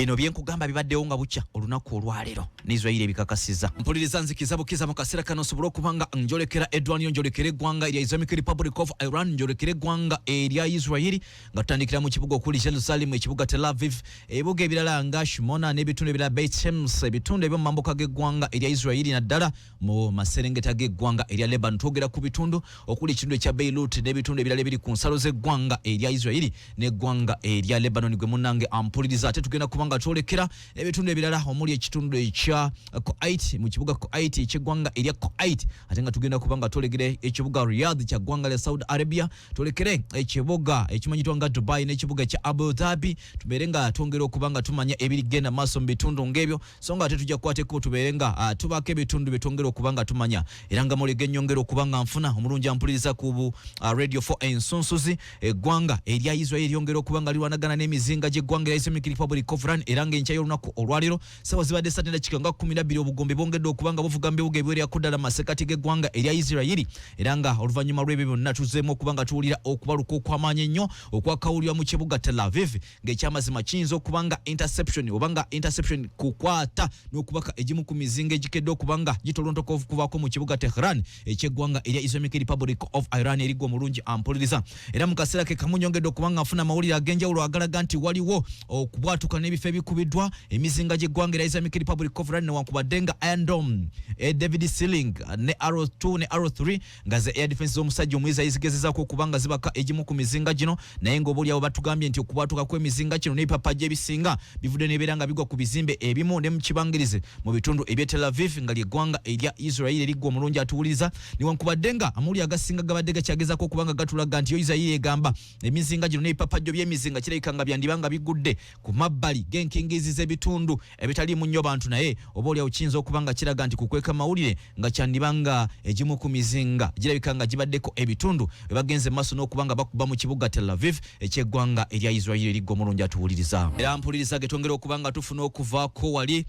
Bino byenkugamba bibaddewo nga bukya olunaku olwaleero ne Israel ebikakasiza. Mpuliriza nzikiza bukiza mu kaseera kano nsobole okuba nga njolekera eddwaniro, njolekera eggwanga erya Islamic Republic of Iran, njolekera eggwanga erya Israel nga tutandikira mu kibuga okuli Jerusalem, ekibuga Tel Aviv, ebibuga ebirala nga Shmona n'ebitundu ebirala Beit Shemesh, ebitundu eby'omu mambuka g'eggwanga erya Israel naddala mu maserengeta g'eggwanga erya Lebanon. Twogera ku bitundu okuli ekitundu ekya Beirut n'ebitundu ebirala ebiri ku nsalo z'eggwanga erya Israel n'eggwanga erya Lebanon. Gwe munnange ampuliriza, ate tugenda kuba nga twolekera ebitundu ebirala omuli ekitundu ekya Kuwait, mu kibuga Kuwait eky'eggwanga erya Kuwait, ate nga tugenda kuba nga twolekera ekibuga Riyadh kya ggwanga lya Saudi Arabia, twolekere ekibuga ekimanyitwa nga Dubai n'ekibuga ekya Abu Dhabi, tubeere nga twongera okuba nga tumanya ebirigenda maaso mu bitundu ng'ebyo. So nga ate tujja kukwata ekkubo tubeere nga tubaako ebitundu bye twongera okuba nga tumanya era nga muli gennyongera okuba nga nfuna. Omulungi ampuliriza ku bu Radio 4 ensunsuzi, eggwanga erya Israel lyongera okuba nga lirwanagana n'emizinga gy'eggwanga erya Islamic Republic of Iran, era ng'enkya y'olunaku olwaleero sawa zibadde 3:12 obugombe bwongedde okuba nga buvuga mu bibuga ebiwererako ddala mu masekkati g'eggwanga erya Israel. Era nga oluvannyuma lw'ebyo byonna tuzzeemu okuba nga tuwulira okubaluka okw'amaanyi ennyo okwakawulirwa mu kibuga Tel Aviv, ng'ekyamazima kiyinza okuba nga interception oba nga interception kukwata n'okubaka egimu ku mizinga egikedde okuba nga gitolontoka okuvaako mu kibuga Tehran eky'eggwanga erya Islamic Republic of Iran. Erigwa omulungi ampuliriza, era mu kaseera ke kamu nyongedde okuba nga nfuna amawulire ag'enjawulo agalaga nti waliwo okubwatuka n'ebifo ebikubiddwa emizinga gy'eggwanga erya Islamic Republic of Iran, newankubadde nga Iron Dome, David Sling ne Arrow 2 ne Arrow 3 nga ze air defense z'omusajja omwiza zigezezaako okuba nga zibaka egimu ku mizinga gino, naye ng'oboolyawo batugambye nti okubwatuka kw'emizinga kino n'ebipapajjo ebisinga bivudde nebeera nga bigwa ku bizimbe ebimu ne mu kibangirizi mu bitundu eby'e Tel Aviv nga ly'eggwanga erya Israel. Eriggwa omulungi atuwuliriza, newankubadde nga amawulire agasinga gabadde gakyagezaako okuba nga gatulaga nti yo Israel egamba emizinga gino n'ebipapajjo by'emizinga kirabika nga byandiba nga bigudde ku mabbali g'enkingizi z'ebitundu ebitaliimu nnyo bantu, naye oba oliawo kiyinza okuba nga kiraga nti kukweka mawulire nga kyandiba nga egimu ku mizinga girabika nga gibaddeko ebitundu bwe bagenze maaso n'okuba nga bakuba mu kibuga Tel Aviv eky'eggwanga erya Israel. Eriggwa omulungi atuwuliriza era mpuliriza, getwongera okuba nga tufuna okuvaako wali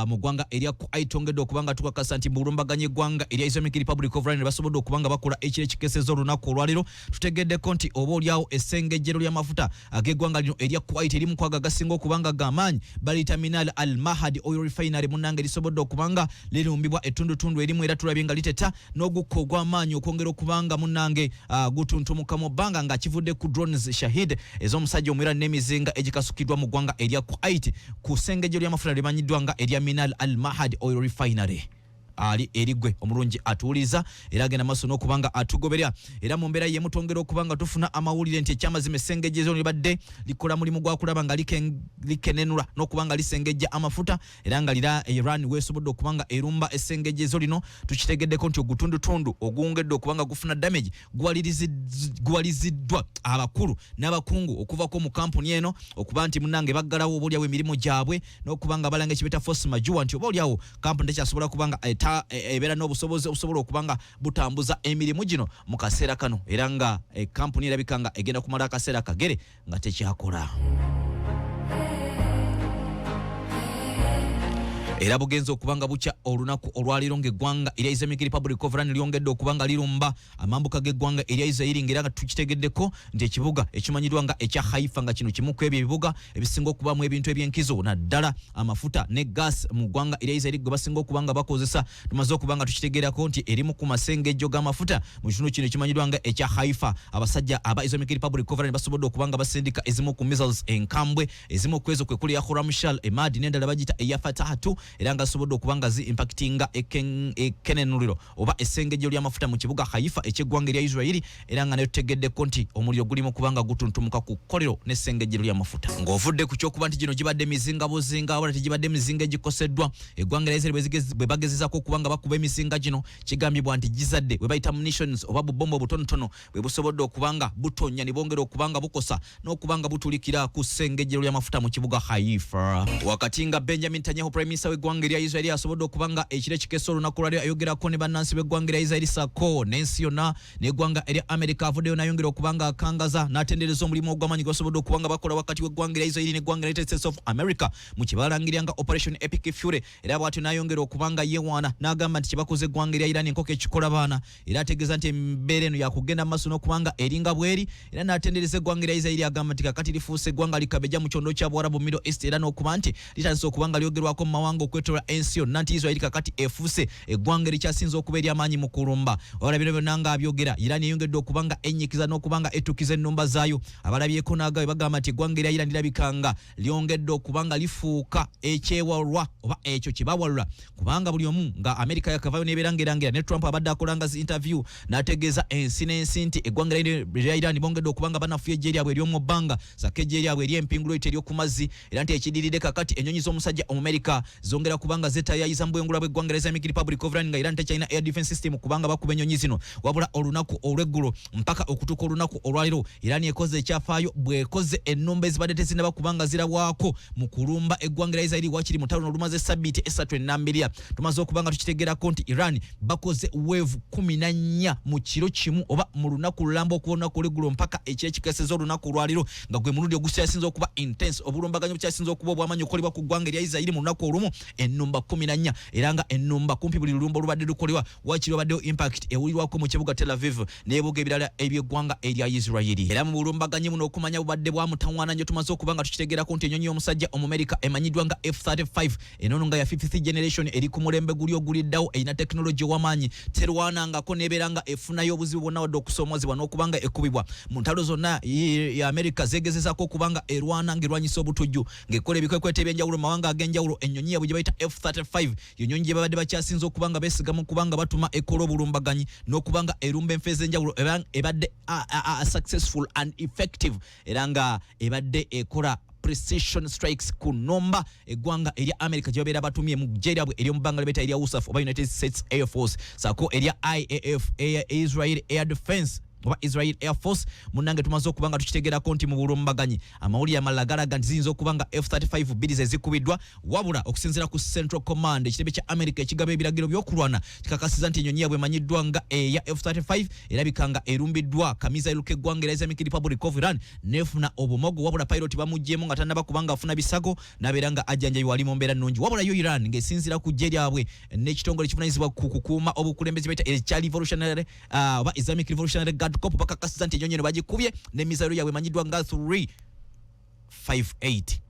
mu ggwanga erya Kuwait, twongedde okuba nga tukakasa nti mu eggwanga erya Islamic Republic of Iran basobodde okuba nga bakola ekiro ekikeseza olunaku olwaleero. Tutegeddeko nti oba oliawo essengejjero ly'amafuta ag'eggwanga lino erya Kuwait erimu kwago agasinga okuba nga g'amaanyi baliyita Minal Al Mahad Oil Refinery, munnange lisobodde okuba nga lirumbibwa ettundutundu erimu, era tulabye nga liteta n'ogukka ogw'amaanyi okwongera okuba nga munnange gutuntumuka mu bbanga nga kivudde ku drones Shahid ez'omusajja Omuiran n'emizinga egikasukiddwa mu ggwanga erya Kuwait ku ssengejjo ly'amafuta limanyiddwa nga erya Minal Al Mahad Oil Refinery. Ali erigwe omulungi atuwuliriza era agenda maaso n'okuba nga atugoberera, era mu mbeera yemu twongera okuba nga tufuna amawulire nti ekyamazima essengejjezo libadde likola mulimu gwa kulaba nga likenenula n'okuba nga lisengejja amafuta, era nga lira Iran weesobodde okuba nga erumba essengejjezo lino. Tukitegeddeko nti ogutundutundu ogwongedde okuba nga gufuna damage guwaliziddwa abakulu n'abakungu okuvako mu kampuni eno okuba nti munnange baggalawo oba oliawo emirimu gyabwe n'okuba nga balanga ekibeta force majeure, nti oba oliawo kampuni tekyasobola kuba nga ebeera n'obusobozi obusobola okuba nga butambuza emirimu gino mu kaseera kano, era nga kampuni erabika nga egenda kumala akaseera kagere nga tekyakola. Era bugenza okuba nga bukya olunaku olwaleero ng'eggwanga erya Islamic Republic of Iran lyongedde okuba nga lirumba amambuka g'eggwanga erya Israel, ng'era nga tukitegeddeko nti ekibuga ekimanyiddwa nga ekya Haifa, nga kino kimu ku ebyo ebibuga ebisinga okubaamu ebintu ebyenkizo naddala amafuta ne gas mu ggwanga erya Israel gwe basinga okuba nga bakozesa, tumaze okuba nga tukitegeerako nti erimu ku masengejjo g'amafuta mu kitundu kino ekimanyiddwa nga ekya Haifa, abasajja aba Islamic Republic of Iran basobodde okuba nga basindika ezimu ku missiles enkambwe. Ezimu ku ezo kwe kuli ya Khorramshahr Emad n'endala bagiyita eya Fatah 2, era nga zisobodde okuba nga zi impactinga ekenenuliro oba essengejjo ly'amafuta mu kibuga Haifa eky'eggwanga erya Israel, era nga nayo tutegeddeko nti omuliro guli mu kuba nga gutuntumuka ku kkolero n'essengejjero ly'amafuta. Ng'ovudde ku ky'okuba nti gino gibadde mizinga buzinga, wabula tegibadde mizinga egikoseddwa. Eggwanga erya Israel bwe bagezezaako okuba nga bakuba emizinga gino, kigambibwa nti gizadde bwe bayita munitions oba bubomba obutonotono bwe busobodde okuba nga butonya ne bwongera okuba nga bukosa n'okuba nga butulikira ku ssengejjero ly'amafuta mu kibuga Haifa. Wakati nga Benjamin Netanyahu, prime minister w'eggwanga erya Israeli asobodde okuba nga ekiro ekikesa olunaku lwaliro ayogerako ne bannansi b'eggwanga erya Israeli sako n'ensi yonna n'eggwanga erya Amerika. Avuddeyo n'ayongera okuba nga akangaza n'atendereza omulimu ogw'amaanyi gwebasobodde okuba nga bakola wakati w'eggwanga erya Israeli n'eggwanga United States of America mu kye balangirira nga Operation Epic Fury. Era bw'atyo n'ayongera okuba nga yeewaana n'agamba nti kye bakoze eggwanga erya Iran enkoko ekikola baana, era ategeeza nti embeera eno yakugenda mu maaso n'okuba nga eringa bweri. Era n'atendereza eggwanga erya Israeli, agamba nti kakati lifuuse eggwanga likabeja mu kyondo kya Buwarabu, Middle East, era n'okuba nti litandise okuba nga lyogerwako mu mawanga okwetola ensi yonna, nti Israeli kakati efuuse eggwanga erikyasinze okuba ery'amaanyi mu kulumba. Wabula bino byonna ng'abyogera, Iran eyongedde okuba nga ennyikiza n'okuba nga ettukiza ennumba zaayo. Abalabyeko n'agawe bagamba nti eggwanga erya Iran lirabika nga lyongedde okuba nga lifuuka ekyewalwa oba ekyo kye bawalula, kubanga buli omu nga Amerika yakavayo nebeera ng'erangira ne Trump abadde akolanga zi interview n'ategeeza ensi n'ensi nti eggwanga lya Iran bongedde okuba nga banafuya eggye lyabwe ery'omu bbanga sako eggye lyabwe ery'empingulo yita ery'oku mazzi, era nti ekidiridde kakati ennyonyi z'omusajja Omumerika zongera kubanga zetayayiza mu bwengula bw'eggwanga lya Islamic Republic of Iran, nga Iran tekyalina air defense system kubanga bakuba ennyonyi zino. Wabula olunaku olw'eggulo mpaka okutuuka olunaku olwaleero, Iran ekoze ekyafaayo bw'ekoze ennumba ezibadde tezinnaba kubanga zirabwako mu kulumba eggwanga lya Israeli wakiri mu ttalo olumaze sabbiiti 3 ennambirira. Tumaze okuba nga tukitegeerako nti Iran bakoze wave 14 mu kiro kimu oba mu lunaku lulamba, okuba olunaku olw'eggulo mpaka ekiro ekikeseza olunaku olwaleero, nga gwe mulundi ogukyasinze okuba intense, obulumbaganyi obukyasinze okuba obw'amaanyi okukolebwa ku ggwanga erya Israeli mu lunaku olumu, ennumba 14. Era nga ennumba kumpi buli lulumba olubadde lukolebwa wakiri wabaddewo impact ewulirwako mu kibuga Tel Aviv n'ebibuga ebirala eby'eggwanga erya Israeli. Era mu bulumbaganyi buno okumanya bubadde bwa mutawaana nnyo, tumaze okuba nga tukitegeerako nti ennyonyi y'omusajja Omumerika emanyiddwa nga F35 enono nga ya fifth generation, eri ku mulembe guli oguliddawo, erina tekinologi ow'amaanyi, terwanangako n'ebeera nga efunayo obuzibu bwonna wadde okusoomozebwa n'okuba nga ekubibwa mu ntalo zonna ya Amerika zeegezezaako okuba nga erwana ng'erwanyisa obutujju, ng'ekola ebikwekweto ebyenjawulo mu mawanga ag'enjawulo. Ennyonyi yaabwe gye bayita F35 yennyonyi gye babadde bakyasinze okuba nga beesiga mu kuba nga batuma ekola obulumbaganyi n'okuba nga erumba enfa ez'enjawulo, ebadde successful and effective, era nga ebadde ekola precision strikes ku nomba eggwanga erya America gye babeera batumye mu ggye lyabwe ery'omu bbanga lyebeta erya USAF oba United States Air Force saako erya IAF, Israel Air Defense oba Israel Air Force. Munnange, tumaze okuba nga tukitegeerako nti mu bulumbaganyi amawulire amalala galaga nti ziyinza okuba nga F35 bbiri ze zikubiddwa. Wabula okusinziira ku Central Command, ekitebe kya America ekigaba ebiragiro by'okulwana, kikakasiza nti ennyonyi yaabwe emanyiddwa nga eya F35 erabika nga erumbiddwa ka missile k'eggwanga erya Islamic Republic of Iran nefuna obumogo, wabula pilot bamuggyemu nga tannaba kubanga afuna bisago n'abeera nga ajjanjabibwa, ali mu mbeera nnungi. Wabula yo Iran ng'esinziira ku ggye lyabwe n'ekitongole ekivunanyizibwa ku kukuuma obukulembeze baita ekya Revolutionary oba Islamic Revolutionary Guard Corps, bakakasiza nti ennyonyi eno bagikubye ne missile yaabwe emanyiddwa nga 358.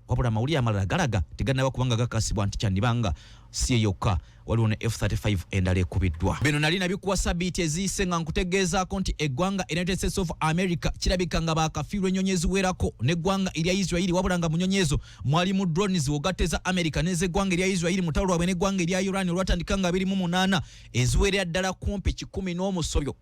Wabula amawulire amalala galaga tegannaba kubanga gakakasibwa nti kyandibanga si eyokka, waliwo ne F35 endala ekubiddwa. Bino nali nabikuwa sabiiti eziyise nga nkutegeezaako nti eggwanga United States of America kirabika nga bakafiirwa ennyonyi eziwerako n'eggwanga erya Israeli, wabula nga mu nnyonyi ezo mwalimu drones ogatta eza America n'ez'eggwanga erya Israeli mu ttalo lwabwe n'eggwanga erya Iran olwatandika nga 28, eziwerera ddala kumpi 100 n'omusobyo.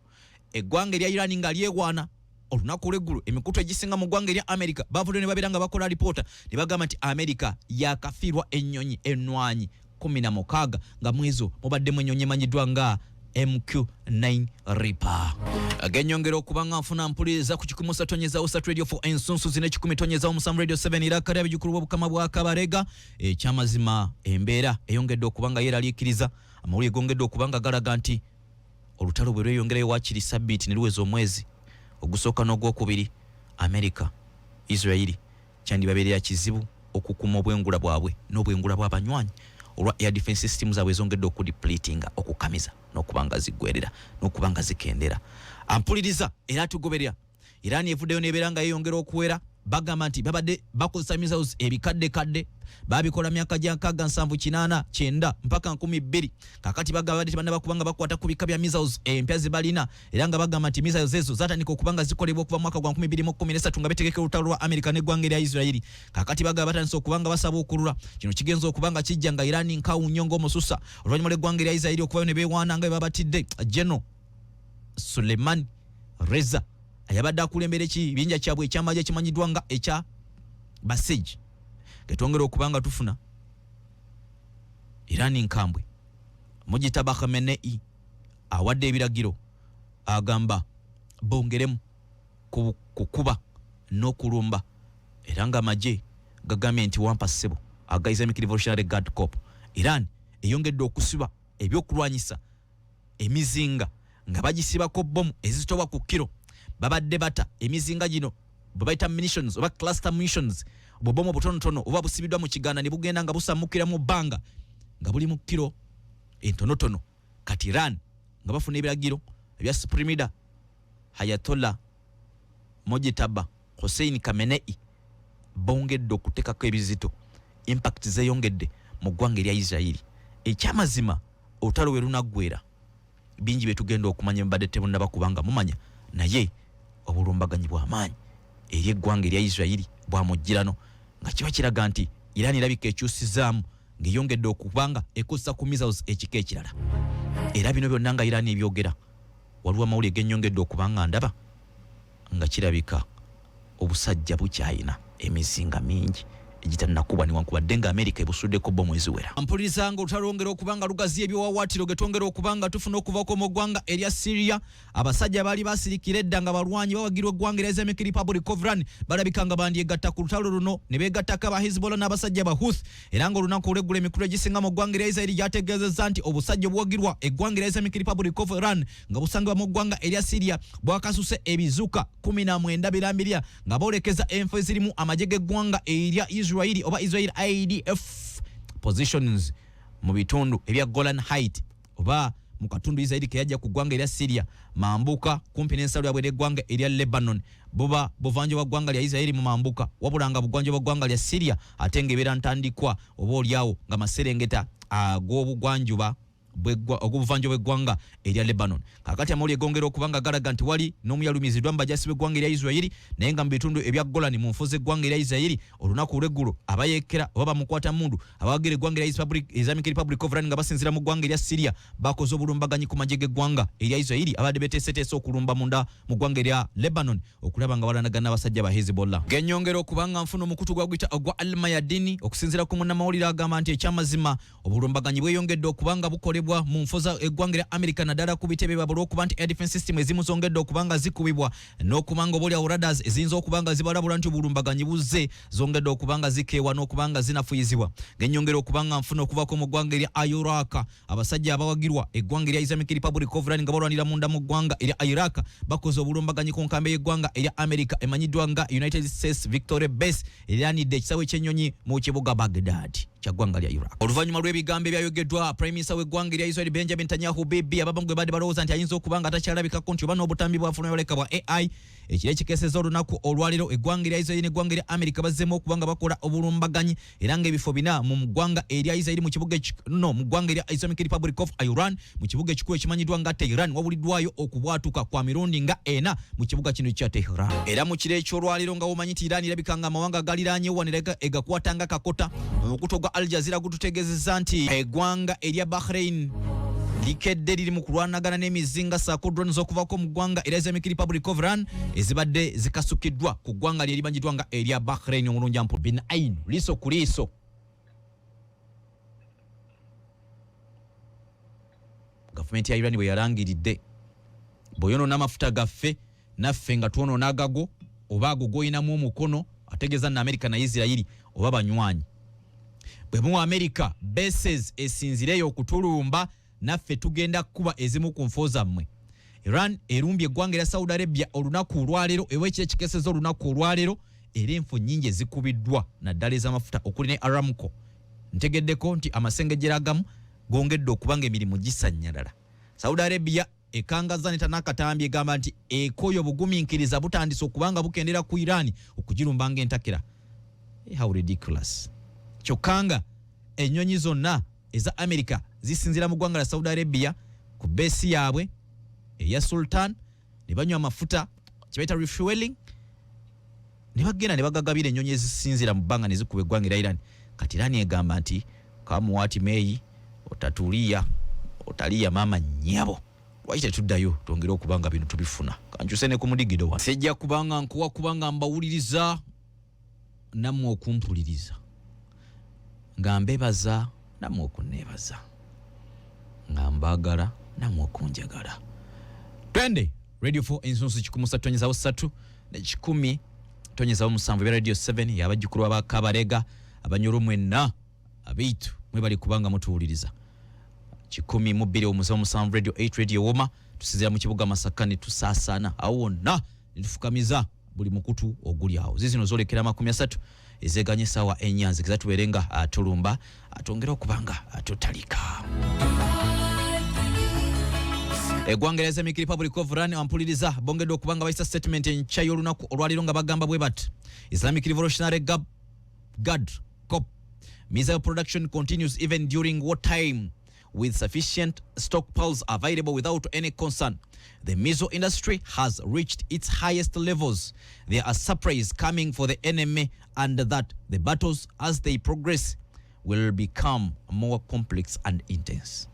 Eggwanga erya Iran nga lyewaana olunaku olw'eggulu, emikutu egisinga mu ggwanga erya America bavudde ne babeera nga bakola alipoota ne bagamba nti America yakafiirwa ennyonyi ennwanyi 16, nga mwezo mubaddemu ennyonyi emanyiddwa nga MQ9 Reaper. Agenyongera okuba nga nfuna mpuliriza ku 103.3 Radio 4 ensunsu zine 100.7 Radio 7 era kale abijukulu b'Obukama bwa Kabarega. Ekyamazima embeera eyongedde okuba nga yeeraliikiriza. Amawulire gongedde okuba nga galaga nti olutalo bwe lweyongerayo waakiri sabbiiti ne luweza omwezi ogusooka n'ogwokubiri, Amerika, Israeli kyandibabeerera kizibu okukuuma obwengula bwabwe n'obwengula bw'abanywanyi olwa air defense system zaabwe ezongedde okudepletinga, okukamiza n'okuba nga ziggwerera n'okuba nga zikendera. Ampuliriza era atugoberera, Iran evuddeyo n'ebeera nga yeeyongera okuwera. Bagamba nti babadde bakozesa missiles ebikaddekadde, babikola myaka gya 60, 70, 80, 90 mpaka 2000. Kakati bagamba babadde tebannaba kubanga bakwata ku bika bya missiles empya ze balina, era nga bagamba nti missiles ezo zatandika okuba nga zikolebwa okuva mu mwaka gwa 2013 nga betegekera olutalo lwa Amerika n'eggwanga erya Israeli. Kakati bagamba batandise okuba nga basaba okulula. Kino kigenza okuba nga kijja nga Iran nkawu nnyo ng'omususa oluvannyuma lw'eggwanga erya Israeli okuvayo ne beewaana nga bwe babatidde General Suleiman Reza ayabadde akulembera ekibinja kyabwe ekyamagye ekimanyiddwa nga ekya Basij. Getwongera okuba nga tufuna Iran nkambwe. Mujtaba Khamenei awadde ebiragiro, agamba bongeremu kukuba n'okulumba, era nga amagye gagambye nti wampa ssebo aga Islamic Revolutionary Guard Corps. Iran eyongedde okusiba ebyokulwanyisa emizinga nga bagisibako bbomu ezitoba ku kiro. Babadde bata emizinga gino bwe bayita munitions oba cluster munitions, obubomu obutonotono oba busibiddwa mu kiganda ne bugenda nga busammukira mu bbanga nga buli mu kiro entonotono. Kati Iran nga bafuna ebiragiro ebya Supreme Leader Ayatollah Mojtaba Hossein Khamenei, bongedde okutekako ebizito, impact zeyongedde mu ggwanga erya Israeli. Ekyamazima, olutalo we lunaggwera, bingi byetugenda okumanya mubadde temunnaba kubanga mumanya, naye obulumbaganyi bw'amaanyi eri eggwanga erya Israeli bwamugirano, nga kiba kiraga nti Iran erabika ekyusizaamu ng'eyongedde okubanga ekozesa ku missiles ekika ekirala. Era bino byonna nga Iran ebyogera, waliwo amawulire genyongedde okuba nga ndaba nga kirabika obusajja bukyayina emizinga mingi egitanakubwa, newankubadde nga Amerika ebusuddeko bomu eziwera. Mpuliriza nga olutalo lwongera okuba nga lugaziya ebyewawaatiro ge twongera okuba nga tufuna okuvako mu ggwanga erya Syria. Abasajja baali basirikira edda nga balwanyi bawagirwa eggwanga erya Islamic Republic of Iran balabika nga bandyegatta ku lutalo luno ne beegattako aba Hezbollah n'abasajja ba Houthi. Era nga olunaku olw'eggulo, emikulu egisinga mu ggwanga erya Israeli gyategeezezza nti obusajja obuwagirwa eggwanga erya Islamic Republic of Iran nga busangibwa mu ggwanga erya Syria bwakasuse ebizuka 19 birambirira nga boolekeza enfo ezirimu amagye g'eggwanga erya Israeli oba Israel IDF positions mu bitundu ebya Golan Height oba mu katundu Israeli keyajja ku ggwanga erya Syria mambuka, kumpi n'ensalo yabwe n'eggwanga erya Lebanon. Buba buvanjuba ggwanga lya Israeli mu mambuka, wabula nga bugwanjuba ggwanga lya Syria, ate ng'ebeera ntandikwa oba oliawo nga maserengeta ag'obugwanjuba ogw'obuvanjuba bw'eggwanga erya Lebanon. Kakati amawulire gongera okuba nga galaga nti wali n'omuyalumiziddwa mu bajasi b'eggwanga erya Israeli, naye nga mu bitundu ebya Golani mu nfo z'eggwanga erya Israeli, olunaku olw'eggulo abayeekera oba bamukwata mundu abawagira eggwanga erya Islamic Republic of Iran nga basinziira mu ggwanga erya Syria bakoze obulumbaganyi ku magye g'eggwanga erya Israeli abadde beteeseteese okulumba munda mu ggwanga erya Lebanon okulaba nga balanagana n'abasajja ba Hezbollah. Genyongera okuba nga nfuna omukutu gwa gwita ogwa Al-Mayadini, okusinziira ku munnamawulire agamba nti ekyamazima obulumbaganyi bweyongedde okuba nga bukolebwa mu nfo za eggwanga erya America, naddala ku bitebe byabwe, olw'okuba nti air defense system ezimu zongedde okuba nga zikubibwa n'okuba nga obaoliawo radars eziyinza okuba nga zibalabula nti obulumbaganyi buzze zongedde okuba nga zikeewa n'okuba nga zinafuyizibwa. Genyongera okuba nga nfuna okuvako mu ggwanga erya Iraq, abasajja abawagirwa eggwanga erya Islamic Republic of Iran nga balwanira munda mu ggwanga erya Iraq bakoze obulumbaganyi ku nkambi y'eggwanga erya America emanyiddwa nga United States Victory Base eranidde ekisaawe ky'ennyonyi mu kibuga Baghdad kya ggwanga lya Iraq, oluvannyuma lw'ebigambo ebyayogeddwa Prime Minister w'eggwanga erya Israel Benjamin Netanyahu bibi abamu gwe badde balowooza nti ayinza okuba nga takyalabikako, nti oba n'obutambi bwafulumya baleka bwa AI. Ekiro ekikeesezza olunaku olwaleero, eggwanga erya Israel n'eggwanga erya America bazzeemu okuba nga bakola obulumbaganyi, era ng'ebifo bina mu ggwanga erya Israel mu kibuga no mu ggwanga erya Islamic Republic of Iran mu kibuga ekikulu ekimanyiddwa nga Tehran wawuliddwayo okubwatuka kwa mirundi nga ena mu kibuga kino ekya Tehran. Era mu kiro eky'olwaleero, nga womanyi nti Iran erabika nga amawanga galiraanye wano egakwata nga kakota, omukutu gwa Al Jazeera gututegeezezza nti eggwanga erya Bahrain likedde liri mu kulwanagana n'emizinga saako drones okuvako mu ggwanga erya Islamic Republic of Iran ezibadde zikasukiddwa ku ggwanga lye erimanyiddwa nga erya Bahrain. Omulungi ampu bin ain, liiso ku liiso. Gavumenti ya Iran bwe yalangiridde, bw'oyonoona amafuta gaffe, naffe nga twonoona agago oba ago goyinamu omukono, ategeeza na Amerika na Isirayiri oba banywanyi. Bwe muwa Amerika bases esinzireyo okutulumba, naffe tugenda kukuba ezimu ku nfo zammwe. Iran erumbye eggwanga erya Saudi Arabia olunaku olwaleero, ewa ekiro ekikeseza olunaku olwaleero, era enfo nnyingi ezikubiddwa naddala ez'amafuta okuli ne Aramco. Ntegeddeko nti amasengejjero agamu gongedde okuba nga emirimu gisannyalala. Saudi Arabia ekangaza neta n'akatambi egamba nti ekooyo obugumiikiriza butandise okuba nga bukendera ku Iran okugirumba ng'entakera. How ridiculous! Kyokka nga ennyonyi zonna eza America zisinziira mu ggwanga lya Saudi Arabia ku base yaabwe eya Sultan ne banywa amafuta kyebayita refueling ne bagenda ne bagagabira ennyonyi ezisinziira mu bbanga ne zikuba eggwanga erya Iran. Kati Iran egamba nti kamuwaati meeyi otatuliya otaliya maama nnyabo, lwaki tetuddayo twongere okuba nga bino tubifuna? Kankyuse ne ku mudigido wa sijja kubanga nkuwa kubanga mbawuliriza nammwe okumpuliriza, nga mbebaza nammwe okunneebaza, nga mbaagala nammwe okunjagala. Twende Radio 4 ensunsu 103.3 ne 100.7 ebya Radio 7 yabajjukulu abakabarega abanyoro mwenna abaitu. Mwebali kubanga mutuwuliriza 102.7 Radio 8 Radio Woma. Tusinzira mu kibuga Masaka ne tusaasaana awo wonna ne tufukamiza buli mukutu oguli awo. Zizino zolekera 30 ezeganye essaawa 4, nzikiza tubeere nga tulumba, twongere okuba nga tutalika. Eggwanga erya Islamic Republic of Iran, ampuliriza, bongedde okuba nga bayisa statement enkya y'olunaku olwaleero nga bagamba bwe bati: Islamic Revolutionary Guard Corps missile production continues even during wartime with sufficient stockpiles available without any concern. The missile industry has reached its highest levels. There are surprises coming for the enemy and that the battles, as they progress, will become more complex and intense.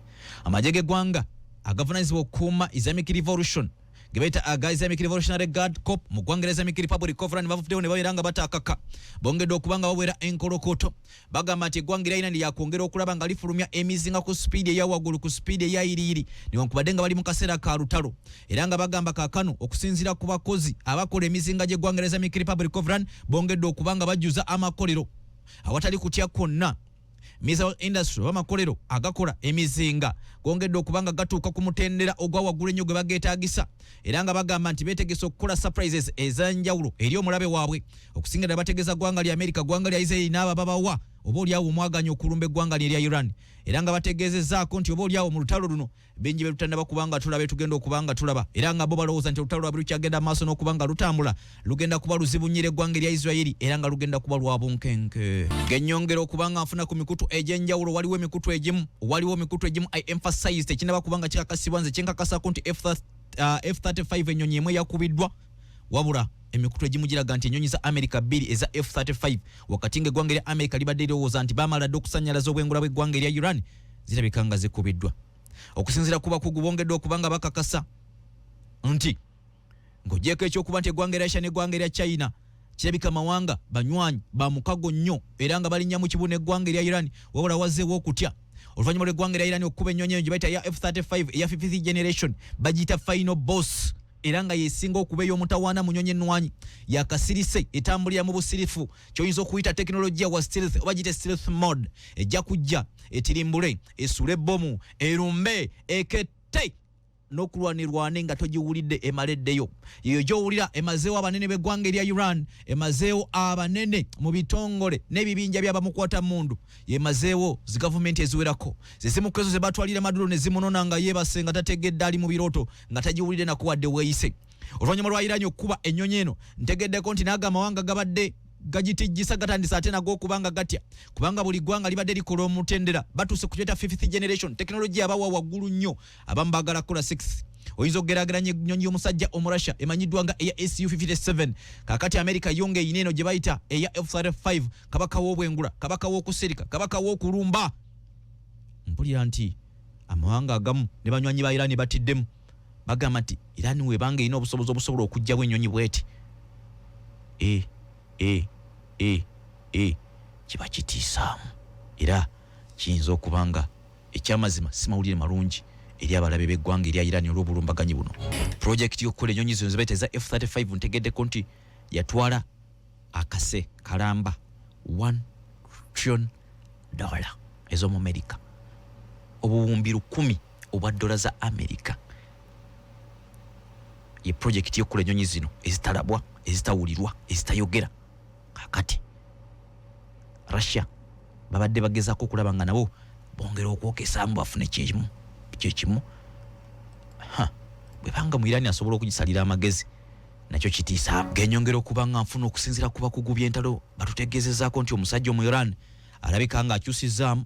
Amagye g'eggwanga agavunanyizibwa okukuuma Islamic Revolution ge bayita aga Islamic Revolutionary Guard Corps mu ggwanga erya Islamic Republic of Iran bavuddewo ne babeera nga bataakaka, bongedde okuba nga bawera enkolokoto. Bagamba nti eggwanga erya Iran lyakwongera okulaba nga lifulumya emizinga ku sipiidi eya waggulu, ku sipiidi eya yiriyiri, newankubadde nga bali mu kaseera ka lutalo. Era nga bagamba kaakano, okusinziira ku bakozi abakola emizinga gy'eggwanga erya Islamic Republic of Iran, bongedde okuba nga bajjuza amakolero awatali kutya kwonna. Missile industry oba amakolero agakola emizinga gongedde okuba nga gatuuka ku mutendera ogwa waggulu ennyo gwe bageetaagisa, era nga bagamba nti beetegese okukola surprises ez'enjawulo eri omulabe waabwe, okusinga ddala bategeeza ggwanga lya America, ggwanga lya Israeli n'abo ababawa oba oliawo omwaganya okulumba eggwanga lye erya Iran. Era nga bategeezezzaako nti oba oliawo mu lutalo luno bingi bye tutannaba kubanga tulaba, tugenda okuba nga tulaba. Era nga bo balowooza nti olutalo lwabwe lukyagenda maaso n'okuba nga lutambula, lugenda kuba luzibu nnyo eggwanga erya Israeli, era nga lugenda kuba lwa bunkenke. Genyongera okuba nga nfuna ku mikutu egy'enjawulo, waliwo emikutu egimu, I emphasize, tekinaba kuba nga kikakasibwa. Nze kyenkakasako nti F35 ennyonyi emu eyakubiddwa, wabula emikutu egimu giraga nti ennyonyi za America bbiri eza F35, wakati ng'eggwanga erya America libadde lirowooza nti bamala dde okusanyalaza obwengula bw'eggwanga erya Iran, zirabika nga zikubiddwa. Okusinziira ku bakugu, bongedde okuba nga bakakasa nti ng'ogyeko ekyokuba nti eggwanga erya Russia n'eggwanga erya China kirabika mawanga banywanyi ba mukago nnyo, era nga balinnya mu kibuno eggwanga erya Iran, wabula wazzeewo okutya oluvannyuma lw'eggwanga erya Iran okukuba ennyonyi eyo gye bayita eya F35 eya fifth generation, bagiyita final boss, era nga yesinga okuba ey'omutawaana mu nnyonyi ennwanyi yakasirise, etambulira mu busirifu, kyoyinza okuyita tekinologiya wa stealth oba giyite stealth mode. Ejja kujja etirimbule, esule ebbomu, erumbe, ekette n'okulwanirwane nga togiwulidde, emala eddeyo. Eyo gyowulira emazeewo abanene b'eggwanga erya Iran, emazeewo abanene mu bitongole n'ebibinja by'abamukwata mundu, yemazeewo zigavumenti eziwerako, zezimu ku ezo ze batwalira Maduro ne zimunona nga yeebase, nga tategedde, ali mu birooto, nga tagiwulidde nakuwadde weeyise. Oluvannyuma lwa Iran okukuba ennyonyi eno, ntegeddeko nti naago amawanga gabadde gagitijjisa gatandise ate nago okuba nga gatya, kubanga buli ggwanga libadde likola omutendera. Batuuse ku kyeta fifth generation, tekinologiya abawa waggulu nnyo. Abamu baagala kukola 6. Oyinza okugeraageranya ennyonyi y'omusajja Omurussia emanyiddwa nga eya Su 57. Kakati America yo nga eyina eno gye bayita eya F35, kabaka w'obwengula, kabaka w'okusirika, kabaka w'okulumba. Mpulira nti amawanga agamu ne banywanyi ba Iran batiddemu, bagamba nti Iran webanga erina obusobozi obusobola okuggyawo ennyonyi bweti e e e e, kiba kitiisaamu, era kiyinza okuba nga ekyamazima si mawulire malungi eri abalabe b'eggwanga erya Iran olw'obulumbaganyi buno. Projekiti y'okukola ennyonyi zino zebayita eza F35, ntegeddeko nti yatwala akase kalamba 1 trillion dollar ez'omu America, obuwumbi 1000 obwa dola za America, ye projekiti y'okukola ennyonyi zino ezitalabwa, ezitawulirwa, ezitayogera. Kakati Russia babadde bagezaako okulaba nga nabo bongera okwokesaamu bafune kyekimu kyekimu. Bwebanga mu Irani asobola okugisalira amagezi, nakyo kitiisa. Genyongera okuba nga nfuna okusinziira ku bakugu by'entalo, batutegeezezaako nti omusajja omu Iran alabika nga akyusizaamu,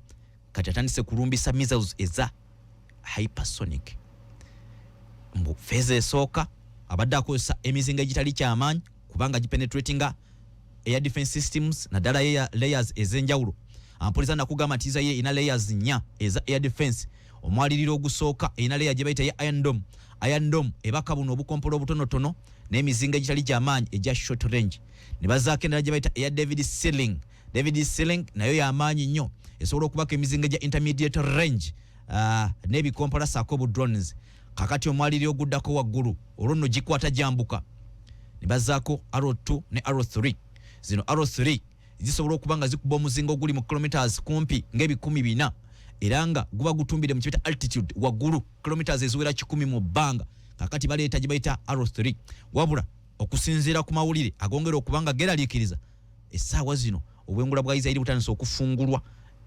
kati atandise kulumbisa missiles eza hypersonic. Mbu phase esooka abadde akozesa emizinga egitali kyamaanyi, kubanga gipenetratinga air defense systems, naddala air layers ez'enjawulo. Ampuliza, nakugamba nti Israel erina layers nnya eza air defense. Omwaliriro ogusooka erina layer gye bayita ya Iron Dome. Iron Dome ebaka buno obukompola obutonotono n'emizinga egitali gyamaanyi egya short range, ne bazaako endala gye bayita eya David Sling. David Sling nayo yamaanyi nnyo, esobola okubaka emizinga gya intermediate range n'ebikompola saako obu drones. Kakati omwaliriro oguddako waggulu olwo nno gikwata jambuka, ne bazaako Arrow 2 ne Arrow 3. Zino Arrow 3 Zisobola okuba nga zikuba omuzinga oguli mu kilometers kumpi ng'ebikumi 4, era nga guba gutumbire mu kibita altitude waggulu kilometers eziwera 100 mu bbanga. Kakati baleeta gye bayita Arrow 3. Wabula okusinziira ku mawulire agongera okuba nga geraliikiriza, essaawa zino obwengula bwa Isirairi butandise okufungulwa.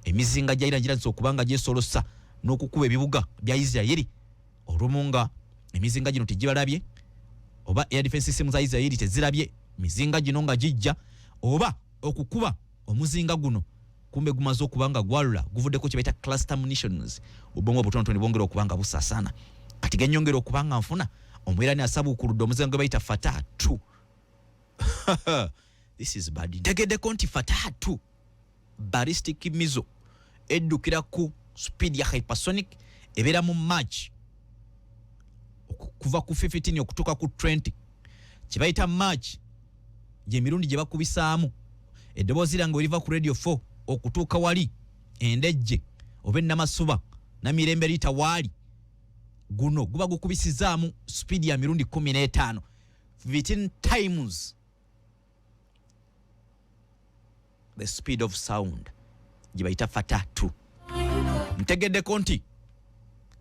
Emizinga gya Iran girandise okuba nga gyesolosa n'okukuba ebibuga bya Isirairi, olumu nga emizinga gino tegibalabye, oba air defense system za Isirairi tezirabye mizinga gino nga gijja, oba okukuba omuzinga guno kumbe gumaze okuba nga gwalula, guvuddeko kye bayita cluster munitions, obwongo obutonotono bwongera okuba nga busasaana. Kati genyongera okuba nga nfuna, Omwirani asabuukuludde omuzinga gwe bayita Fatah 2. This is bad. Ntegeddeko nti Fatah 2 ballistic missile eddukira ku speed ya hypersonic, ebeera mu Mach kuva ku 15 okutuuka ku 20. Kye bayita Mach gyemirundi gye bakubisaamu eddoboozi lyange weriva ku Radio 4 okutuuka wali Endejje oba Enamasuba Namirembe Riita waali, guno guba gukubisizaamu speed ya mirundi 15, 15 times the speed of sound, gye bayita Fatah 2. Ntegeddeko nti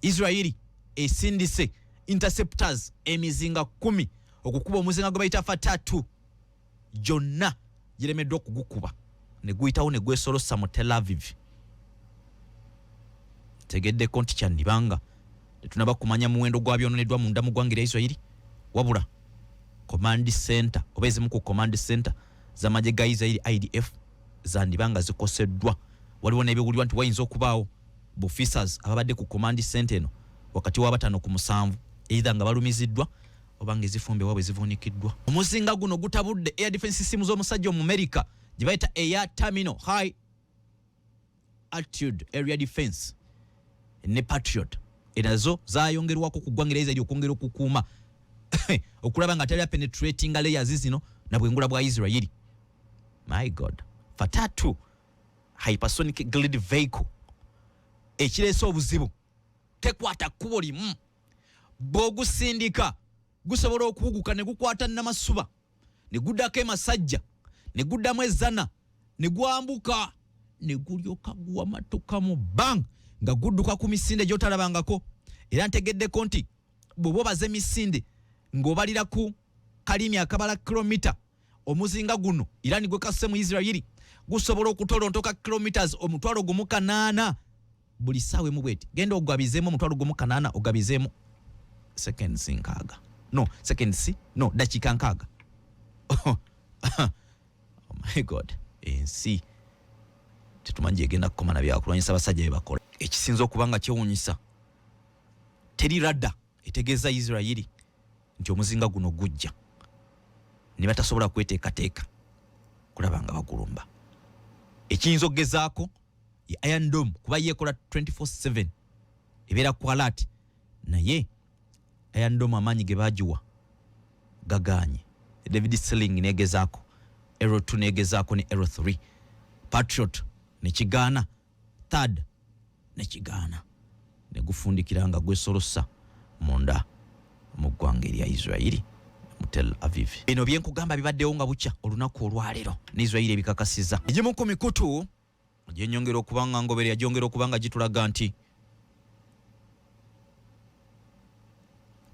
Israeli esindise interceptors emizinga 10 okukuba omuzinga gwe bayita Fatah 2. Gyonna giremeddwa okugukuba, ne guyitawo ne gwesolosa mu Tel Aviv. Ntegeddeko nti kyandibanga tetunaba kumanya muwendo gwa byononeddwa munda mu ggwanga erya Israeli, wabula command center oba ezimu ku command center z'amagye ga Israeli, IDF, zandibanga zikoseddwa. Waliwo n'ebiwulirwa nti wayinza okubaawo bu officers ababadde ku command center eno wakati wa 5 ku 7, either nga balumiziddwa oba nga ezifumbe waabwe zivuunikiddwa. Omuzinga guno gutabudde air defense system z'omusajja Omumerika gye bayita Air Terminal High Altitude Area Defense ne Patriot, enazo zayongerwako ku ggwanga erya Israeli okwongera okukuuma okulaba nga tali penetrating layers zino na bwengula bwa Israeli. My God, Fatah 2 hypersonic glide vehicle, ekireese obuzibu, tekwata kkubo limu. Bw'ogusindika gusobola okuwuguka ne gukwata Namasuba, ne guddako Emasajja, ne guddamu Ezzana, ne gwambuka, ne gulyoka guwamatuka mu bbanga nga gudduka ku misinde gy'otalabangako. Era ntegeddeko nti bw'oba obaza emisinde ng'obalira ku kalimi akabala kilomita, omuzinga guno Irani gwe kasse mu Isirayiri gusobola okutolontoka kilometers 18,000 buli ssaawa emu bweti. Genda ogabizeemu 18,000, ogabizeemu seconds 60, no seconds, no, dakiika 60. Oh my God, ensi tetumanyi gyegenda kukoma na byakulwanyisa abasajja bye bakola. Ekisinza okuba nga kyewunyisa, teri radar etegeeza Isirayiri nti omuzinga guno gujja, ne batasobola kweteekateeka kulaba nga bagulumba. Ekiyinza okugezaako ye Iron Dome, kuba yeekola 24/7, ebeera ku alert, naye Iron Dome amaanyi ge baagiwa gagaanye. David Sling negezaako, Arrow 2 negezaako ne Arrow 3, Patriot nekigaana, THAAD nekigaana, ne gufundikira nga gwesolosa munda mu ggwanga erya Israeli mu Tel Aviv. Bino byenkugamba bibaddewo nga bukya olunaku olwaleero, ne Israeli ebikakasiza. Egimu ku mikutu gyenyongera okuba nga ngobere yagyongera okuba nga gitulaga nti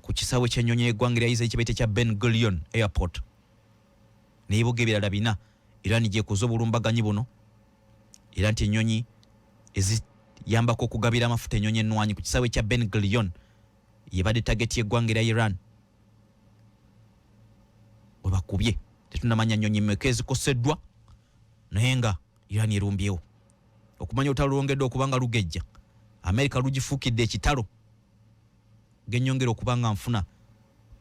ku kisaawe ky'ennyonyi y'eggwanga erya Israel kyebayita ekya Ben Gurion Airport n'ebibuga ebirala bina, Iran gyekoze obulumbaganyi buno, era nti ennyonyi eziyambako okugabira amafuta ennyonyi ennwanyi ku kisaawe kya Ben Gurion yebadde target y'eggwanga erya Iran bwe bakubye. Tetunamanya nnyonyi mmeka ezikoseddwa, naye nga Iran erumbyewo. Okumanya olutalo lwongedde okuba nga lugejja, Amerika lugifuukidde ekitalo. Genyongera okuba nga nfuna,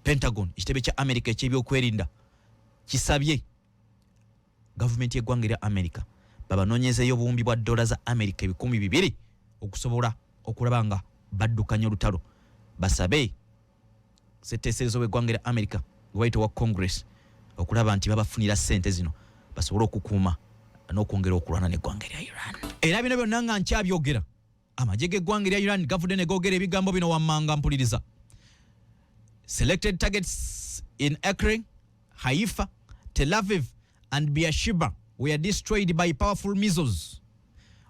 Pentagon, ekitebe kya Amerika ekyebyokwerinda, kisabye gavumenti y'eggwanga erya Amerika babanoonyezeeyo obuwumbi bwa dola za Amerika 2,000 okusobola okulaba nga baddukanya olutalo. Basabe ssetteeserezo w'eggwanga erya Amerika gwe bayita owa Congress okulaba nti babafunira ssente zino basobole okukuuma n'okwongera okulwana n'eggwanga erya Iran. Era bino byonna nga nkyabyogera, amagye g'eggwanga erya Iran gavudde ne googera ebigambo bino wammanga. Mpuliriza: "Selected targets in Acre, Haifa, Tel Aviv and Beersheba were destroyed by powerful missiles.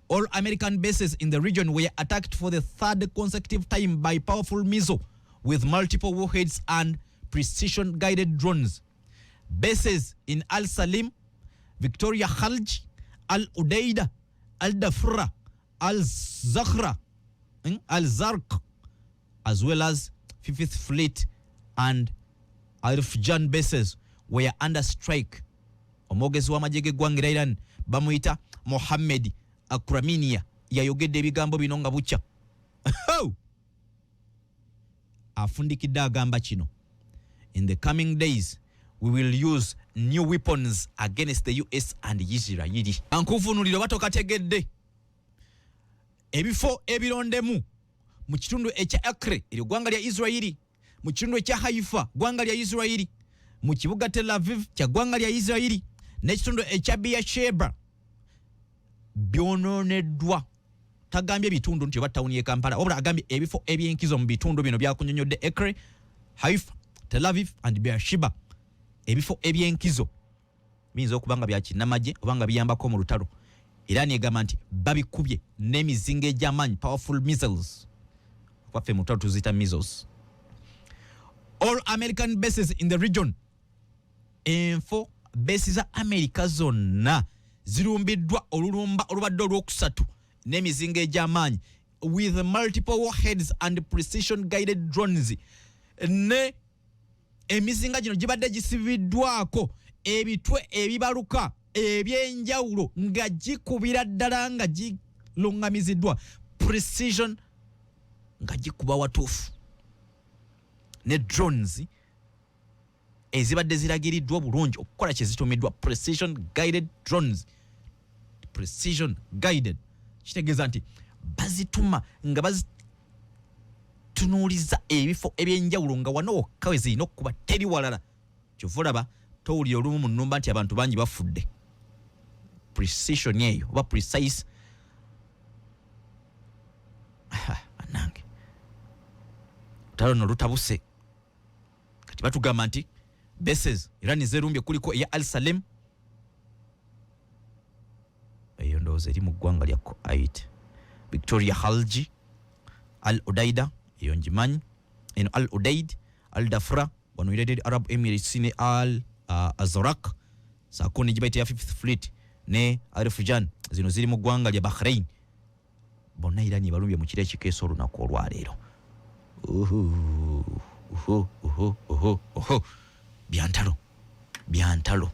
All American bases in the region were attacked for the third consecutive time by powerful missile with multiple warheads and precision guided drones. Bases in Al Salim, Victoria Khalj, Al Udeida, Al Dafra, Al Zakhra, Al Zarq, as well as Fifth Fleet and Arifjan bases were under strike. Omwogezi w'amagye g'eggwanga erya Iran bamuyita Mohammed Akraminia yayogedde ebigambo bino nga bukya. Afundikidde agamba kino: "In the coming days we will use new weapons against the US and Israel." Ankuvunulira oba tokategedde, ebifo ebirondemu mu kitundu ekya Acre, eryo ggwanga lya Israeli, mu kitundu ekya Haifa, ggwanga lya Israeli, mu kibuga Tel Aviv kya ggwanga lya Israeli, n'ekitundu ekya Beersheba byonooneddwa. Tagambye ebitundu nti oba tawuni y'e Kampala, wabula agambye ebifo ebyenkizo mu bitundu bino byakunyonyodde: Acre, Haifa, Tel Aviv and Beersheba. Ebifo ebyenkizo biyinza okuba nga byakinnamagye oba nga biyambako mu lutalo. Iran egamba nti babikubye n'emizinga egy'amaanyi, powerful missiles. Kwaffe mu lutalo tuziyita missiles. All American bases in the region, enfo base za America zonna zirumbiddwa olulumba olubadde olwokusatu n'emizinga egy'amaanyi with multiple warheads and precision guided drones. Ne emizinga gino gibadde gisibiddwako ebitwe ebibaluka ebyenjawulo nga gikubira ddala nga giluŋŋamiziddwa precision, nga gikuba watuufu, ne drones ezibadde ziragiriddwa obulungi okukola kye zitumiddwa, precision guided drones. Precision guided kitegeeza nti bazituma nga bazitunuuliza ebifo ebyenjawulo, nga wano wokka we zirina okukuba, teri walala. Kyova olaba towulira olumu mu nnumba nti abantu bangi bafudde. Precision eyo oba precise. Bannange, lutalo no lutabuse. Kati batugamba nti bases Iran zerumbye kuliko eya Al Salem, eyo ndowooza eri mu ggwanga lya Kuwait, Victoria Halji, Al Udaida, eyo ngimanyi eno, Al Udaid, Al Dafra wano United Arab Emirates, ne Al Azrak, saako ne gibayita ya Fifth Fleet ne Arifjan, zino ziri mu ggwanga lya Bahrain. Bonna Iran balumbye mu kiro ekikeesa olunaku olwaleero. Uhu, uhu, uhu, uhu, uhu. Byantalo, byantalo.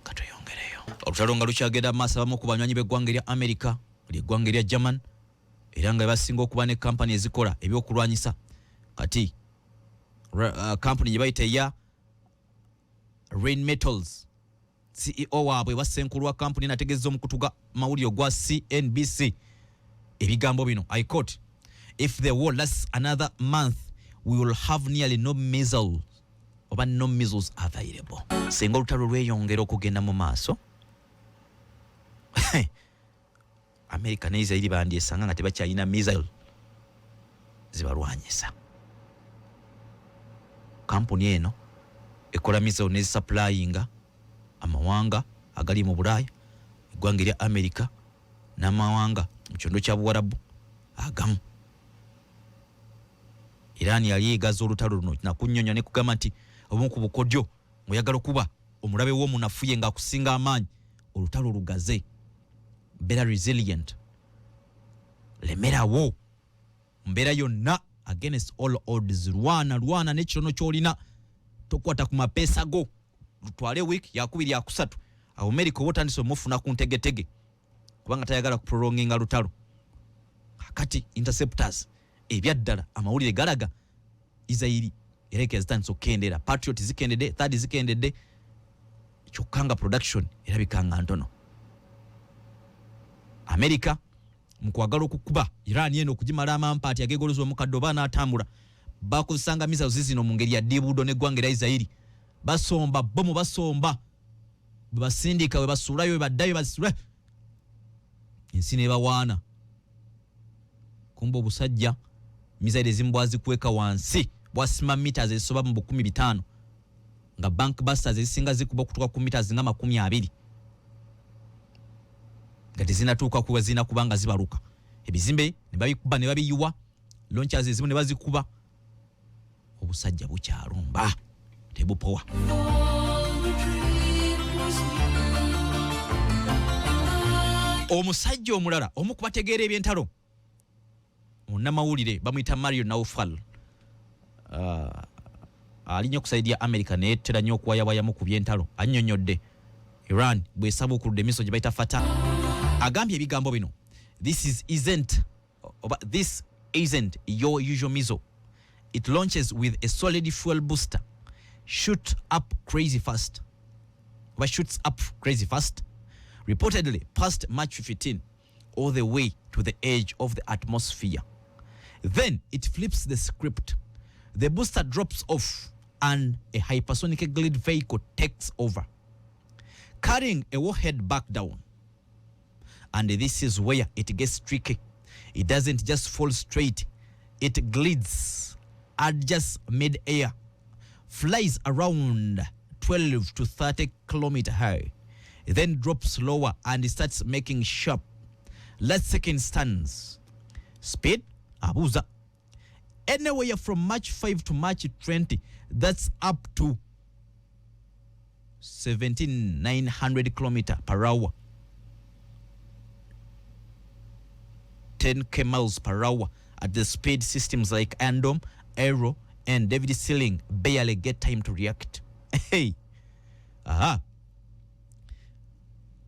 Katweyongereyo. Olutalo nga lukyagenda mu maaso, abamu ku banywanyi b'eggwanga erya America, lyeggwanga erya German, era nga basinga okuba ne kampani ezikola ebyokulwanyisa. Kati kampani gye bayita eya Rheinmetall, CEO waabwe bassenkulu wa kampuni nategeeza omukutu gwa mawulire ogwa CNBC ebigambo bino, I quote, "If the war lasts another month, we will have nearly no missiles oba no missiles available." Singa olutalo lweyongera okugenda mu maaso, America ne Israeli bandyesanga nga tebakyalina missile zibalwanyisa. Kampuni eno ekola missile nezisupplyinga amawanga agali mu Bulaaya, eggwanga erya America n'amawanga mu kyondo kya Buwarabu agamu. Iran yali egaza olutalo luno nakunyonya ne kugamba nti obumu ku bukodyo ng'oyagala okuba omulabe w'omunafuye ng'akusinga amaanyi, olutalo lugaze, beera resilient, lemerawo mbeera yonna, against all odds, lwana, lwana n'ekitono ky'olina, tokwata ku mapeesa go, lutwale wiiki yakubiri yakusatu. Awo America oba otandise omufuna ku ntegetege, kubanga tayagala kuprolonginga lutalo. Kakati interceptors ebyaddala amawulire galaga Israeli ereka zitandise okukendera, Patriot zikendedde, THAAD zikendedde, kyokka nga production erabika nga ntono. America mu kwagala okukuba Iran eno okugimala amampaati agegoloza omukadde oba anaatambula, bakozesanga missiles zino mu ngeri ya dibudo n'eggwanga erya Israeli. Basomba bomu, basomba bwe basindika, bwe basuulayo, bwe baddayo basula, ensi nebawaana. Kumba obusajja missile ezimu bwazikweka wansi, bwasima meters ezisoba mu 5,000, nga bunker busters ezisinga zikuba okutuuka ku meters nga 20. Nga tezinatuuka kuba zirina kuba nga zibaluka, ebizimbe ne babikuba ne babiyiwa, launchers ezimu ne bazikuba. Obusajja bukyalumba, tebupowa. Omusajja omulala omu kubategeera ebyentalo, munnamawulire, bamuyita Mario Naufal, ali nnyo ku side ya America naye tera nnyo okuwayawayamu ku byentalo, annyonnyodde Iran bw'esabuukuludde emiso gye bayita Fatah. Agambye ebigambo bino: "This is isn't oba this isn't your usual missile. It launches with a solid fuel booster, shoot up crazy fast, oba shoots up crazy fast, reportedly past Mach 15 all the way to the edge of the atmosphere. Then it flips the script. The booster drops off and a hypersonic glide vehicle takes over, carrying a warhead back down. And this is where it gets tricky. It doesn't just fall straight. It glides, adjusts mid-air, flies around 12 to 30 kilometer high, then drops lower and starts making sharp last second stands. Speed?" Abuuza. "Anywhere from Mach 5 to Mach 20. That's up to 17,900 kilometer per hour, 10 k miles per hour. At the speed, systems like Andom, Arrow and David Sealing barely get time to react." Hey, aha.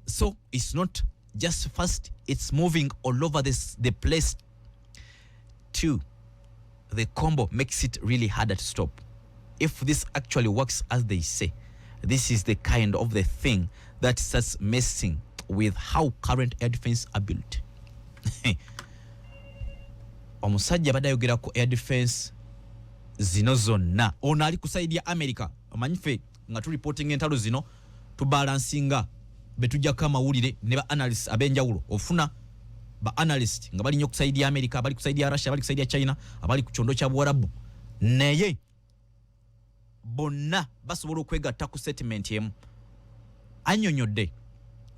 So it's not just fast, it's moving all over the place too. The combo makes it really harder to stop. If this actually works as they say, this is the kind of the thing that starts messing with how current air defense are built." Omusajja abadde ayogera ku air defense zino zonna. Ono ali ku side ya America. Omanyi ffe nga tureporting entalo zino, tubalansinga betujjako amawulire ne ba analyst ab'enjawulo. Ofuna ba analyst nga bali nnyo ku side ya America, abali ku side ya Russia, abali ku side ya China, abali ku kyondo kya Buwarabu, naye bonna basobola okwegatta ku statement emu. Annyonnyodde,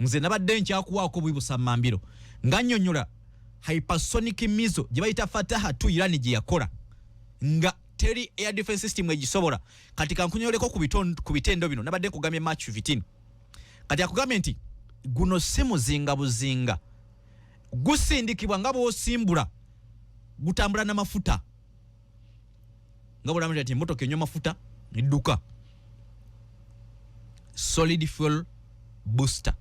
nze nabadde nkyakuwaako bwibusammambiro, ng'annyonnyola hypersonic missile gye bayita Fataha 2, Iran gye yakola nga teri air defense system egisobola. Kati kankunyoleko ku bitendo bino. Nabadde nkugambye Mach 15. Kati akugambye nti guno si muzinga buzinga, gusindikibwa nga bw'osimbula, gutambula n'amafuta, nga bw'olaba nti emmotoka enywa mafuta nedduka. Solid fuel booster,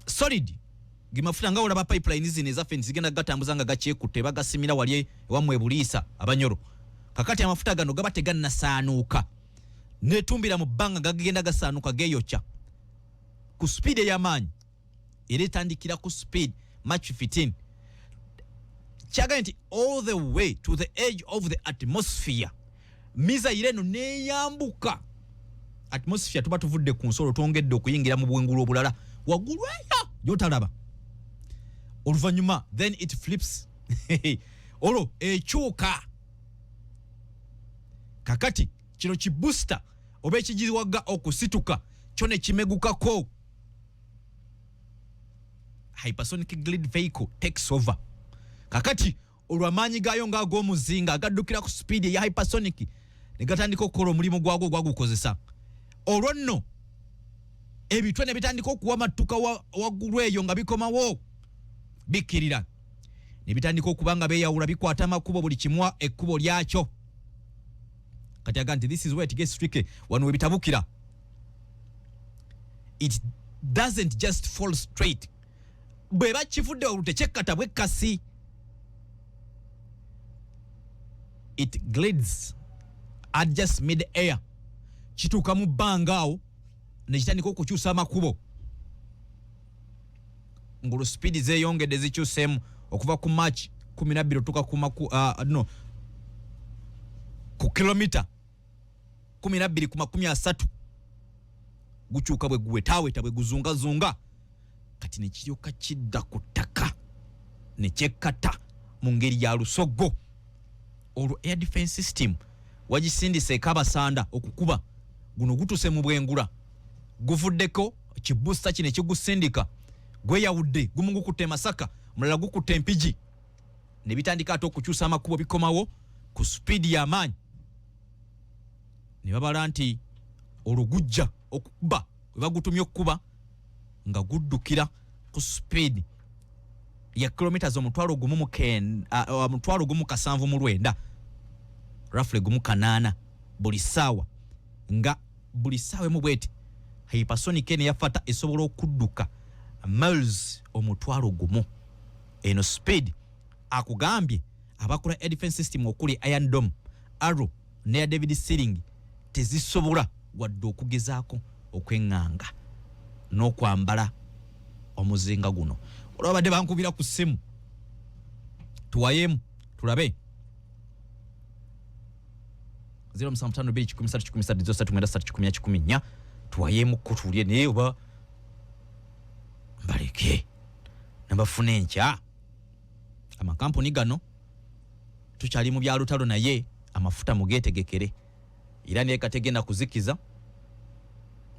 solid ge mafuta nga olaba pipeline zino ezaffe nti zigenda gatambuza nga gakyekutte, bagasimira wali ewammwe ebuliisa abanyoro. Kakati amafuta gano gaba tegannasaanuuka, netumbira mu bbanga, gagenda gasaanuuka, geeyokya ku speed ey'amaanyi, era etandikira ku speed Mach 15. Kyagambye nti all the way to the edge of the atmosphere. Missile eno neyambuka atmosphere, tuba tuvudde ku nsolo, twongedde okuyingira mu bwengulu obulala waggulu eyo gyotalaba. Oluvannyuma then it flips, olwo ekyuka. Kakati kino kibooster oba ekigiwaga okusituka kyo ne kimegukako. Hypersonic glide vehicle takes over. Kakati olwo amaanyi gaayo ng'ag'omuzinga agaddukira ku speed eya hypersonic ne gatandika okukola omulimu gwagwo ogwagukozesa. Olwo nno ebitwe ne bitandika okuwamattuka waggulu eyo nga bikomawo bikkirira, ne bitandika okuba nga beeyawula, bikwata amakubo, buli kimwa ekkubo lyakyo. Kati aga nti this is where it gets tricky, wano we bitabukira. It doesn't just fall straight. Bwe bakivudde waggulu tekyekkata bwekkasi. It glides, adjusts mid air, kituuka mu bbanga awo ne kitandika okukyusa amakubo, ng'olwo sipiidi zeeyongedde, zikyuseemu okuva ku Mach 12 otuuka ku no, ku kilomita 12 ku 30. Gukyuka bwe guwetaaweta, bwe guzungazunga, kati ne kiryoka kidda ku ttaka ne kyekkata mu ngeri ya lusogo. Olwo air defense system wagisindise ekabasanda okukuba, guno gutuuse mu bwengula, guvuddeko kibooster kino ekigusindika, Gweyawudde, gumu gukutte e Masaka, omulala gukutte Empigi, ne bitandika ate okukyusa amakubo, bikomawo ku sipiidi y'amaanyi. Ne babala nti olwo gujja okukuba we bagutumye okukuba nga guddukira ku sipiidi ya kilometers 1779, roughly 18 buli ssaawa, nga buli ssaawa emu bweti hypersonic eno eyafata esobola okudduka miles 10,000. Eno speed akugambye abakola air defense system okuli Iron Dome, Arrow neya David Sling tezisobola wadde okugezaako okweŋŋanga n'okwambala omuzinga guno. Olwa badde bankubira ku ssimu, tuwayemu tulabe 0752 133 3 14 tuwayeemu ko tuwulye, naye oba mbaleke nabafuna enkya. Amakampuni gano tukyali mu byalutalo, naye amafuta mugeetegekere. Era naye kategenda kuzikiza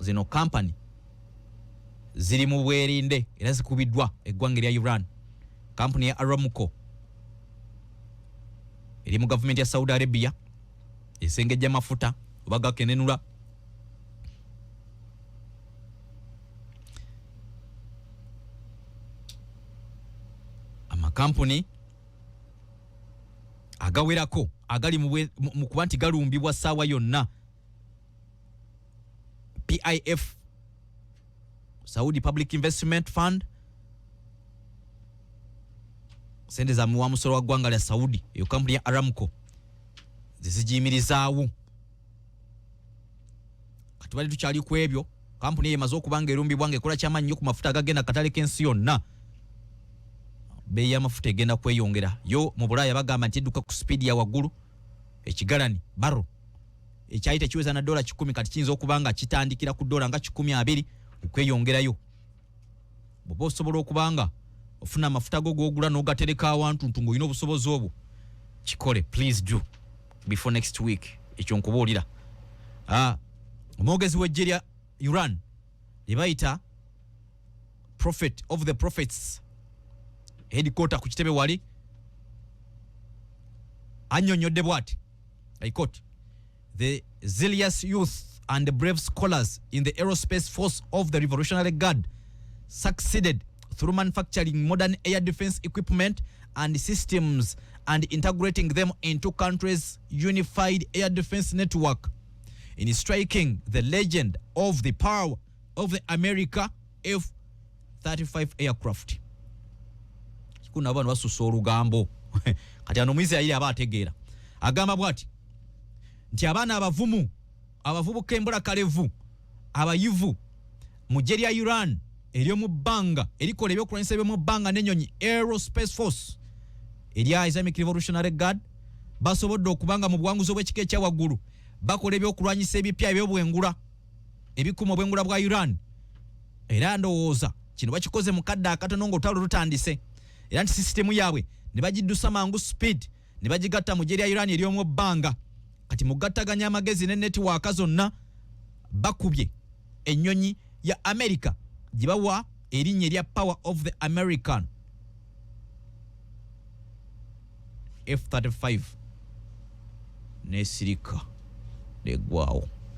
zino kampani ziri mu bwerinde era zikubiddwa eggwanga erya Iran. Kampuni ya Aramco eri mu gavumenti ya Saudi Arabia, esengejja mafuta oba gakenenula. Amakampuni agawerako agali mu kuba nti galumbibwa ssaawa yonna: PIF, Saudi Public Investment Fund, sente za muwa musolo wa ggwanga lya Saudi. Eyo kampuni ya Aramco zezigiyimirizaawo. Kati bali tukyali ku ebyo, kampuni eyo emaze okuba nga erumbibwa nga ekola kyamaanyi nnyo ku mafuta agagenda katale k'ensi yonna. Bbeeyi y'amafuta egenda kweyongera. Yo mu Bulaaya bagamba nti edduka ku sipiidi ya waggulu. Ekigalani baro ekyali tekiweza na dola 100 kati kiyinza okuba nga kitandikira ku dola nga 120 okweyongerayo. Bw'oba osobola okuba nga ofuna amafuta go g'ogula n'ogatereka awantuntu ng'olina obusobozi obwo, kikole, please do before next week. Ekyo nkubuulira. Omwogezi w'eggye lya Iran lye bayita Prophet of the Prophets headquarter ku kitebe wali annyonnyodde bw'ati, I quote, "The zealous youth and the brave scholars in the aerospace force of the Revolutionary Guard succeeded through manufacturing modern air defense equipment and systems and integrating them into country's unified air defense network in striking the legend of the power of the America F-35 aircraft." Kikulu nabo bano basusa olugambo. Kati ano Omuisirairi aba ategeera, agamba bwati nti abaana abavumu, abavubuka embulakalevu, abayivu mu ggye lya Iran ery'omu bbanga erikola ebyokulwanyisa eby'omu bbanga n'ennyonyi, Aerospace Force erya Islamic Revolutionary Guard, basobodde okuba nga mu buwanguzi obw'ekika ekya waggulu bakola ebyokulwanyisa ebipya eby'obwengula ebikuuma obwengula bwa Iran. Era ndowooza kino bakikoze mu kadde akatono ng'olutalo lutandise, era nti sisitemu yaabwe ne bagiddusa mangu speed ne bagigatta mu ggye lya Iran ery'omu bbanga. Kati mugattaganya amagezi ne netiwaaka zonna, bakubye ennyonyi ya America gye bawa erinnya erya Power of the American F35, nesirika negwawo.